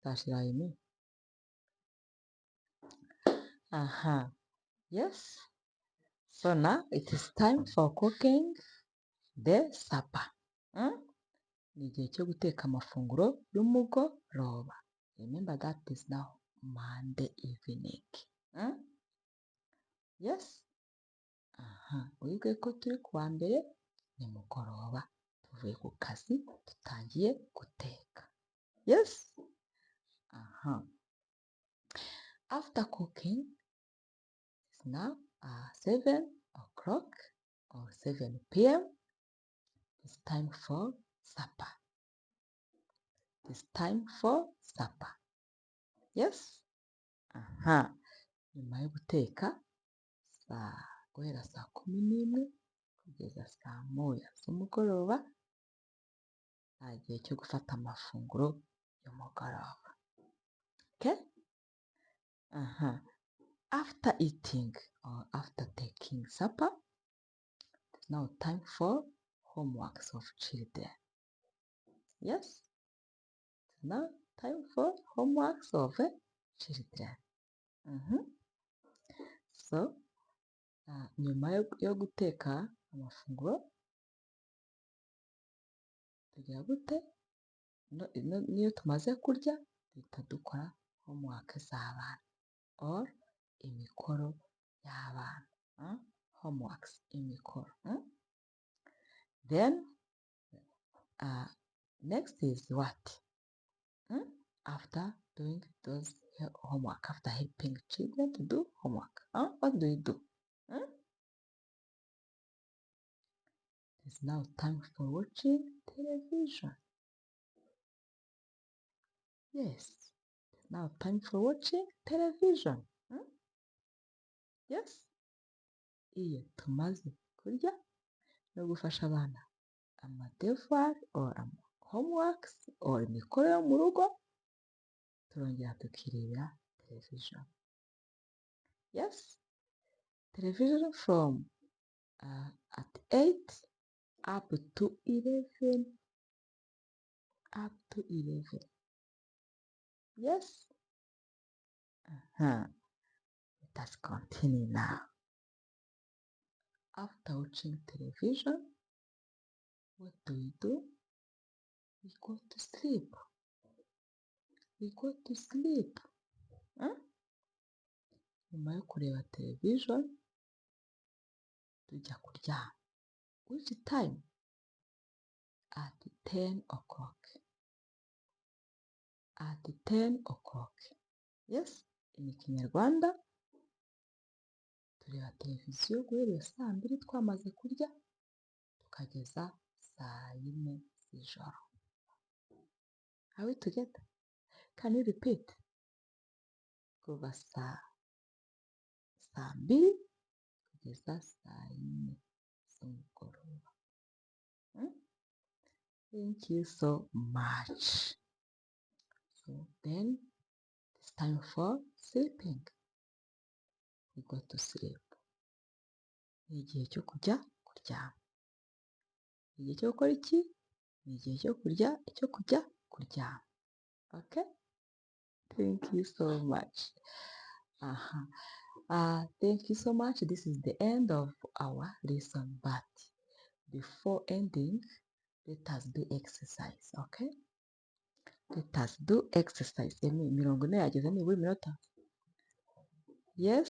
Flashlight, I mean. Yes. So now it is time for cooking the supper. Ni igihe cyo guteka amafunguro y'umugoroba. Remember that is now Monday evening. Yes. Wibuke ko turi kuwa mbere nimugoroba. Tuvuye ku kazi dutangiye guteka. Yes. After cooking, it's now 7 o'clock or 7 p.m. It's time for supper. It's time for supper. Yes. Nyuma yo guteka guhera saa 11 kugeza saa 1 z'umugoroba, nta gihe cyo gufata amafunguro y'umugoroba. Okay? After eating or after taking supper, it's now time for homeworks of children. Yes? It's now time for homeworks of children. So, nyuma yo guteka amafunguro tugira gute? Niyo tumaze kurya duhita dukora homework z'abana or imikoro y'abana. Homeworks, imikoro. Then next is what? After doing those homework, after helping children to do homework, what do you do? It's now time for watching television. Yes, it's now time for watching television. Yes. Iyo tumaze kurya no gufasha abana amadevoir or homeworks or imikoro yo mu rugo, turongera tukirebera television. Yes, television from at 8 up to 11. Up to 11. Yes. Let us continue now. After watching television, what do? We go to sleep. We go to sleep. Nyuma yo kureba television, tujya kuryama. Which time? At 10 o'clock. At 10 o'clock. Yes, in Kinyarwanda, tureba televiziyo guhera saa 2 twamaze kurya, tukageza saa 4 z'ijoro. Are we together? Can you repeat? Kuva saa 2 kugeza saa 4 z'umugoroba. Thank you so much. So then it's time for sleeping. We go to sleep. Ni igihe cyo kujya kuryama. Ni igihe cyo gukora iki? Ni igihe cyo kujya kuryama. Okay? Thank you so much. Thank you so much. This is the end of our lesson, but before ending, let us do exercise, okay? Let us do exercise. Mirongo ine yageze nibura iminota. Yes.